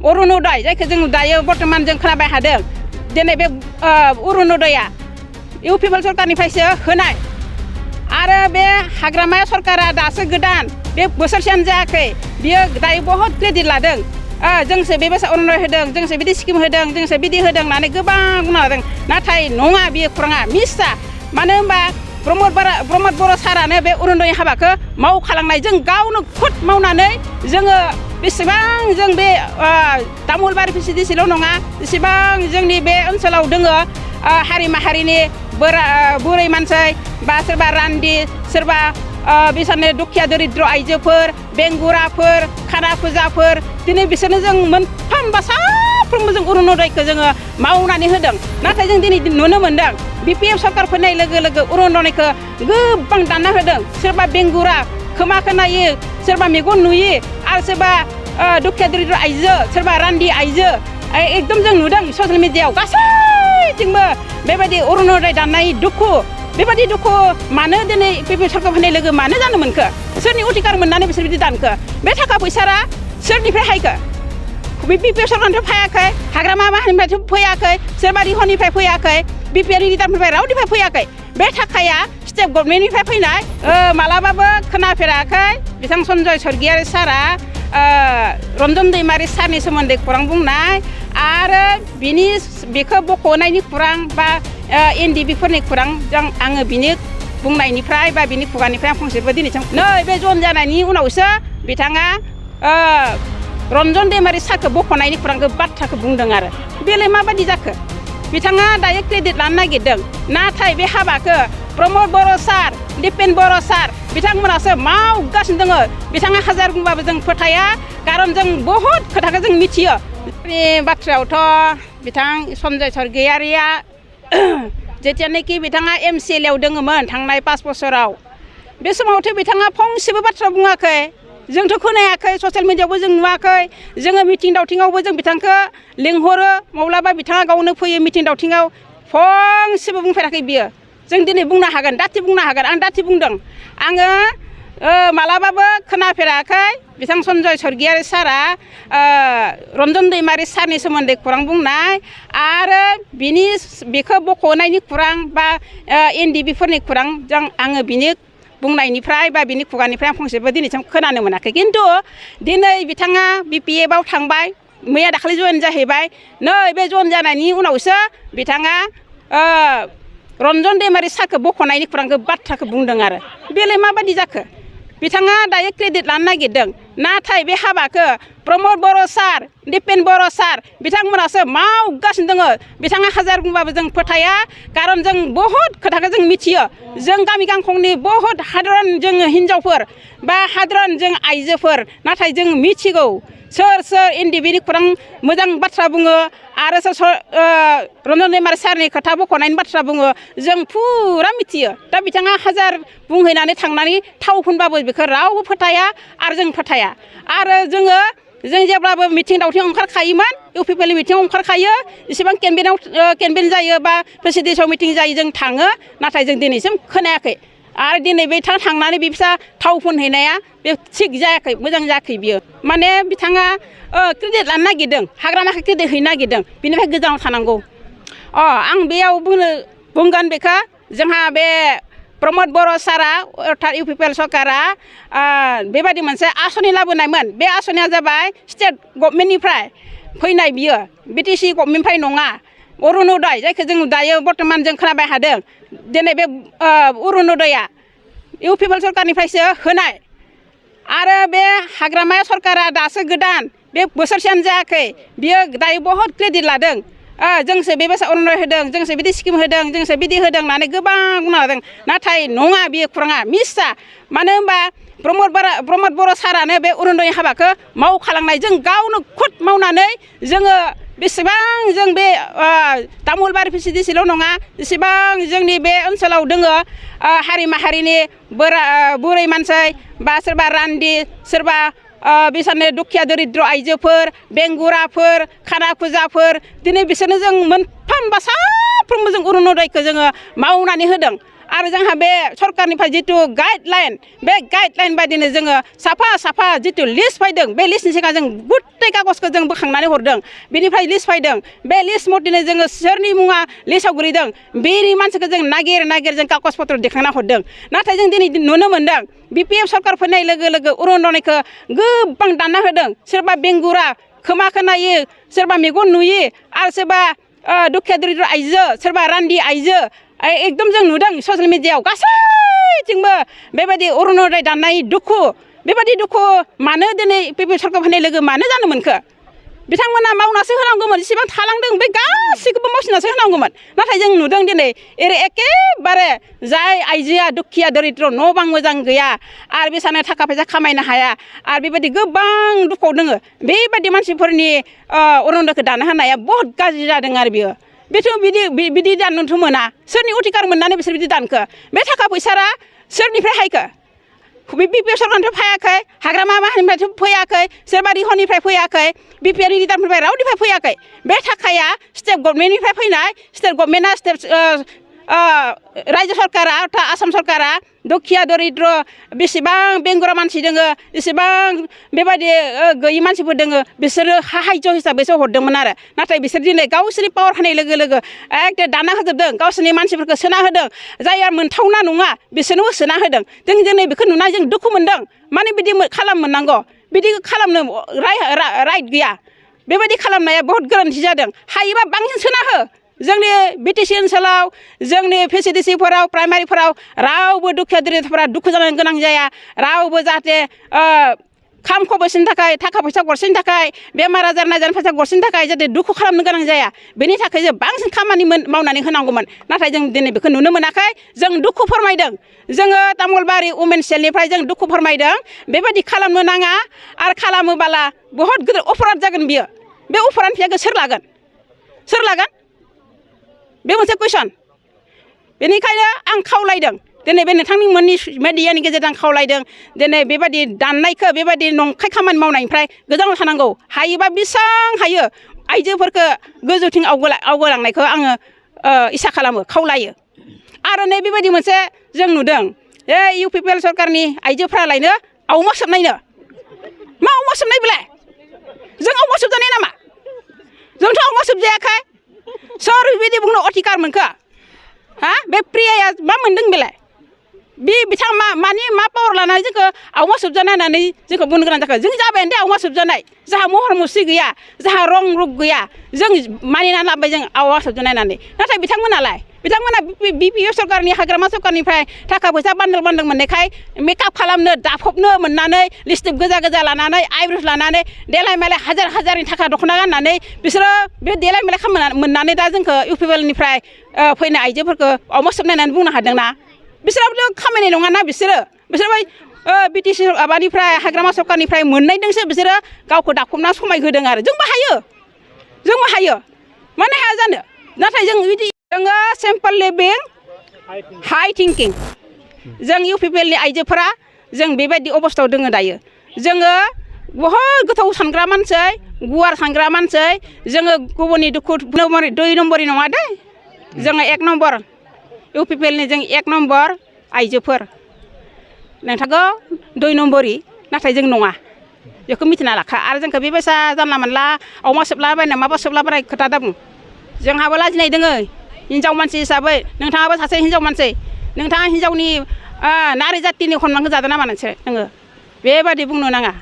अरुणोदय जायखौ जों दायो बर्तमान जों खोनाबाय थादों दिनै बे Arunodaya U P P L सरकारनिफ्रायसो होनाय आरो बे हाग्रामा सरकारा दासो गोदान बे बोसोरसेयानो जायाखै बियो दायो बहुत क्रेडिट लादों जोंसो बेबायसा अरुणोदय होदों जोंसो बिदि स्किम होदों जोंसो बिदि होदों होननानै गोबां बुंना लादों नाथाय नङा बियो खुराङा मिसा मानो होनबा प्रमद बर' सारानो बे अरुणोदय हाबाखौ मावखालांनाय जों गावनो खुद मावनानै जोङो बेसेबां जों बे तामुलबारि PCDC ल' नङा बेसेबां जोंनि बे ओनसोलाव दोङो हारि माहारिनि बुरै मानसि बा सोरबा रान्दि सोरबा बिसोरनो दुखिया दरिद्र आइजोफोर बेंगुराफोर खाना फुजाफोर दिनै बिसोरनो जों मोनफ्रोमबो साफ्रोमबो जों अरुणोदयखौ जोङो मावनानै होदों नाथाय जों दिनै नुनो मोनदों BPF सरकार फैनाय लोगो लोगो अरुणोदयखौ गोबां दानना होदों सोरबा बेंगुरा खोमा खोनायो सोरबा मेगन नुयि आरो सोरबा दुखिया दरिद्र आइजो सोरबा रान्दि आइजो एकदम जों नुदों ससियेल मिडियायाव गासैथिंबो बेबायदि अरुणोदय दाननाय दुखु बेबायदि दुखु मानो दिनै BPF सरकार फैनाय लोगो मानो जानो मोनखो सोरनि अधिकार मोननानै बिसोर बिदि दानखो बे थाखा फैसारा सोरनिफ्राय हायखो BPF सरकारनिफ्राय फैयाखै हाग्रामा माहानिफ्राय फैयाखै सोरबा रिहनिफ्राय फैयाखै BPR लिडारनिफ्राय रावनिफ्राय फैयाखै बे थाखाया स्टेट गभर्नमेन्टनिफ्राय फैनाय मालाबाबो खोनाफेराखै बिथां सन्जय स्वर्गियारि सारा रन्जन दैमारि सारनि सोमोन्दै खौरां बुंनाय आरो बेखौ बख'नायनि खौरां बा NDB फोरनि खौरां आङो बिनि बुंनायनिफ्राय बा बिनि खुगानिफ्राय आं फंसेबो दिनैसिम नै बे जन जानायनि उनावसो बिथाङा रन्जन दैमारि सारखौ बख'नायनि खौरांखौ बाथ्राखौ बुंदों आरो बेलाय माबायदि जाखो बिथाङा दायो क्रेडिट लानो नागिरदों नाथाय बे हाबाखौ प्रमद बर' सार दिपेन बर' सार बिथांमोनासो मावगासिनो दङ बिथाङा हाजार बुंबाबो जों फोथाया खारन जों बहुद खोथाखौ जों मिथियो बे बाथ्रायावथ' बिथां सन्जय स्वर्गियारिया जेथियानोखि बिथाङा MCL आव दङमोन थांनाय 5 बोसोराव बे समावथ' बिथाङा फंसेबो बाथ्रा बुङाखै जोंथ' खोनायाखै ससियेल मिडियायावबो जों नुवाखै जोङो मिटिं दावथिङावबो जों बिथांखौ लिंहरो माब्लाबा बिथाङा गावनो फैयो मिटिं दावथिङाव फंसेबो बुंफेराखै बियो जों दिनै बुंनो हागोन दाथि बुंनो हागोन आं दाथि बुंदों आङो मालाबाबो खोनाफेराखै बिथां सन्जय स्वर्गियारि सारा रन्जन दैमारि सारनि सोमोन्दै खौरां बुंनाय आरो बेखौ बख'नायनि खौरां बा NDB फोरनि खौरां आङो बिनि बुंनायनिफ्राय बा बिनि खुगानिफ्राय आं फंसेबो दिनैसिम खोनानो मोनाखै खिन्थु दिनै बिथाङा BPF आव थांबाय मैया दाखालि जइन जाहैबाय नै बे जइन जानायनि उनावसो बिथाङा रन्जन दैमारि सारखौ बख'नायनि खौरांखौ बाथ्राखौ बुंदों आरो बेलाय माबायदि जाखो बिथाङा दायो क्रेडिट लानो नागिरदों नाथाय बे हाबाखौ प्रमद बर' सार दिपेन बर' सार बिथांमोनासो मावगासिनो दङ बिथाङा हाजार बुंबाबो जों फोथाया खारन जों बहुद खोथाखौ जों मिथियो जों गामि गांखंनि बहुद हादरन जोङो हिनजावफोर बा हादरन जों आइजोफोर नाथाय जों मिथिगौ सोर NDB-नि खौरां मोजां बाथ्रा बुङो आरो सोर रन्जन दैमारि सारनि खोथा बख'नायनि बाथ्रा बुङो जों फुरा मिथियो दा बिथाङा हाजार बुंहैनानै थांनानै थाव फुनबाबो बेखौ रावबो फोथाया आरो जों फोथाया आरो जों जेब्लाबो मिटिं दावथिं ओंखारखायोमोन UPPL मिटिङाव ओंखारखायो इसेबां केम्पेइन जायो बा PCDC मिटिं जायो जों थाङो नाथाय जों दिनैसिम खोनायाखै आरो दिनै बे थांनानै बिसा थाव फुनहैनाया बे थिग जायाखै मोजां जायाखै बियो माने बिथाङा क्रेडिट लानो नागिरदों हाग्रामाखौ क्रेडिट हैनो नागिरदों बिनिफ्राय गोजानाव थानांगौ आं बेयाव बुंगोन बेखौ जोंहा बे प्रमद बर' सारा अर्थात UPPL सरकारा बेबायदि मोनसे आसनि लाबोनायमोन बे आसनिया जाबाय स्टेट गभर्नमेन्टनिफ्राय फैनाय बियो BTC गभर्नमेन्टनिफ्राय नङा अरुणोदय जायखौ जों दायो बर्तमान जों खोनाबाय थादों दिनै बे अरुणोदया UPPL सरकारनिफ्रायसो होनाय आरो बे हाग्रामा सरकारा दासो गोदान बे बोसोरसेयानो जायाखै बियो दायो बहुत क्रेडिट लादों जोंसो बेबायसा अरुणोदय होदों जोंसो बिदि स्किम होदों जोंसो बिदि होदों होननानै गोबां बुंना लादों नाथाय नङा बियो खुराङा मिसा मानो होनबा प्रमद बर' सारानो बे अरुणोदय हाबाखौ मावखालांनाय जों गावनो खुद मावनानै जोङो बेसेबां जों बे तामुलबारि PCDC ल' नङा बेसेबां जोंनि बे ओनसोलाव दोङो हारि माहारिनि बुरै मानसि बा सोरबा रान्दि सोरबा बिसोरनो दुखिया दरिद्र आइजोफोर बेंगुराफोर खाना फुजाफोर दिनै बिसोरनो जों मोनफ्रोमबो साफ्रोमबो जों अरुणोदयखौ जोङो मावनानै होदों आरो जोंहा बे सरकारनिफ्राय जितु गाइडलाइन बे गाइडलाइन बायदिनो जोङो साफा जितु लिस्ट फैदों बे लिस्टनि सिगां जों गुथै कागजखौ जों बोखांनानै हरदों बेनिफ्राय लिस्ट फैदों बे लिस्ट मथेनो जोङो सोरनि मुङा लिस्टआव गोलैदों बेनि मानसिखौ जों नागिर जों कागज पत्र देखांना हरदों नाथाय जों दिनै नुनो मोनदों बिपिएफ सरकार फैनाय लोगो लोगो अरुनदयखौ गोबां दानना होदों सोरबा बेंगुरा खोमा खोनायो सोरबा मेगन नुयि आरो सोरबा दुखिया दरिद्र आइजो सोरबा रान्दि आइजो एकदम जों नुदों ससियेल मिडियायाव गासैथिंबो बेबायदि अरुनदय दाननाय दुखु बेबायदि दुखु मानो दिनै बिपिएफ सरकार फैनाय लोगो मानो जानो मोनखो बिथांमोना मावनासो होनांगौमोन जेसेबां थालांदों बे गासैखौबो मावसिनासो होनांगौमोन नाथाय जों नुदों दिनै एखेबारे जाय आइजोआ दुखिया दरिद्र न' बां मोजां गैया आरो बिसानो थाखा फैसा खामायनो हाया आरो बेबायदि गोबां दुखुआव दोङो बेबायदि मानसिफोरनि अरुनदयखौ दानो होनाया बहुत गाज्रि जादों आरो बियो बेथ' बिदि दाननोथ' मोना सोरनि अधिकार मोननानै बिसोर बिदि दानखो बे थाखा फैसाया सोरनिफ्राय हायखो बिपिएफ सरकारनिफ्राय फैयाखै हाग्रामा माहानिफ्राय फैयाखै सोरबा रिहनिफ्राय फैयाखै बिपिएफ लिडारनिफ्राय रावनिफ्राय फैयाखै बे थाखाया स्टेट गभर्नमेन्टनिफ्राय फैनाय स्टेट गभर्नमेन्टआ रायजो सरकारा आसाम सरकारा दुखिया दरिद्र बेसेबां बेंगुरा मानसि दोङो बेसेबां बेबायदि गैयि मानसिफोर दोङो बिसोरो साहायज्य हिसाबैसो हरदोंमोन आरो नाथाय बिसोर दिनै गावसोरनि पावार होनाय लोगो लोगो एखे दाना होजोबदों गावसोरनि मानसिफोरखौ सोना होदों जायहा मोनथावना नङा बिसोरनोबो सोना होदों जों दिनै बेखौ नुनानै जों दुखु मोनदों माने बिदि खालामनांगौ बिदि खालामनो राइट गैया बेबायदि खालामनाया बहुत गोरोन्थि जादों हायोबा बांसिन सोना हो जोंनि बिटिसि ओनसोलाव जोंनि भेसिडिसिफोराव प्राइमारिफोराव रावबो दुखिया दरिद्रफोरा दुखु जानो गोनां जाया रावबो जाहाथे खाम खबसेनि थाखाय थाखा फैसा गरसेनि थाखाय बेमार आजार नायजानो फैसा गरसेनि थाखाय जाहाथे दुखु खालामनो गोनां जाया बेनि थाखाय जों बांसिन खामानि मावनानै होनांगौमोन नाथाय जों दिनै बेखौ नुनो मोनाखै जों दुखु फोरमायदों जोङो तामुलबारि उमेन सेलनिफ्राय जों दुखु फोरमायदों बेबायदि खालामनो नाङा आरो खालामोबोला बहुत गिदिर अपराध जागोन बियो बे अपराध फिसाखौ सोर लागोन बे मोनसे कुइसन बेनिखायनो आं खावलायदों दिनै बे नोंथांनि मोननि मेडियानि गेजेरजों खावलायदों दिनै बेबायदि दाननायखौ बेबायदि नंखाय खामानि मावनायनिफ्राय गोजानाव थानांगौ हायोबा बेसां हायो आइजोफोरखौ गोजौथिं आवगायलांनायखौ आङो इसा खालामो खावलायो आरो नै बेबायदि मोनसे जों नुदों इउपिपिएल सरकारनि आइजोफ्रालायनो अमा सोबनायनो मा अमा सोबनाय बेलाय जों अमा सोबजानाय नामा जोंथ' अमा सोबजायाखै सोर बेबायदि बुंनो अधिकार मोनखो हा बे प्रियाया मा मोनदों बेलाय बिथां मा पावार लानानै जोंखौ अमा सोबजानाय होननानै जोंखौ बुंनो गोनां जाखो जों जाबायानो दे अमा सोबजानाय जोंहा महर मुस्रि गैया जोंहा रं रुप गैया जों मानिनानै लाबाय जों अमा सोबजानाय होननानै नाथाय बिथांमोना बिपिएफ सरकारनि हाग्रामा सरकारनिफ्राय थाखा फैसा बान्दोल मोननायखाय मेकआप खालामनो दाफबनो मोननानै लिपस्टिक गोजा लानानै आइब्र'स लानानै देलाय मालाय हाजारनि थाखा दख'ना गाननानै बिसोरो बे देलाय मालाय मोननानै दा जोंखौ इउपिपिएलनिफ्राय फैनाय आइजोफोरखौ अमा सोबनाय होननानै बुंनो हादोंना बिसोराबोथ' खामायनाय नङाना बिसोरो बिटिसि माबानिफ्राय हाग्रामा सरकारनिफ्राय मोननायजोंसो बिसोरो गावखौ दाफबना समाय होदों आरो जोंबो हायो मानो हाया जानो नाथाय जोङो सिम्पोल लिभिं हाई थिंकिं जों इउपिपिएलनि आइजोफोरा जों बेबायदि अबस्थायाव दोङो दायो जोङो बहुद गोथौ सानग्रा मानसि गुवार सानग्रा मानसि जोङो गुबुननि दुखु 2 नम्बरनि नङा दे जोङो 1 नम्बर इउपिपिएलनि जों 1 नम्बर आइजोफोर नोंथांखौ 2 नम्बरि नाथाय जों नङा बेखौ मिथिना लाखा आरो जोंखौ बेबायसा जानला मोनला अमा सोबलाबायना माबा सोबलाबायनाय खोथा दाबुं जोंहाबो लाजिनाय दोङो हिनजाव मानसि हिसाबै नोंथाङाबो सासे हिनजाव मानसि नोंथाङा हिनजावनि नारि जातिनि सन्मानखौ जादों नामा नोंसोर बेबायदि बुंनो नाङा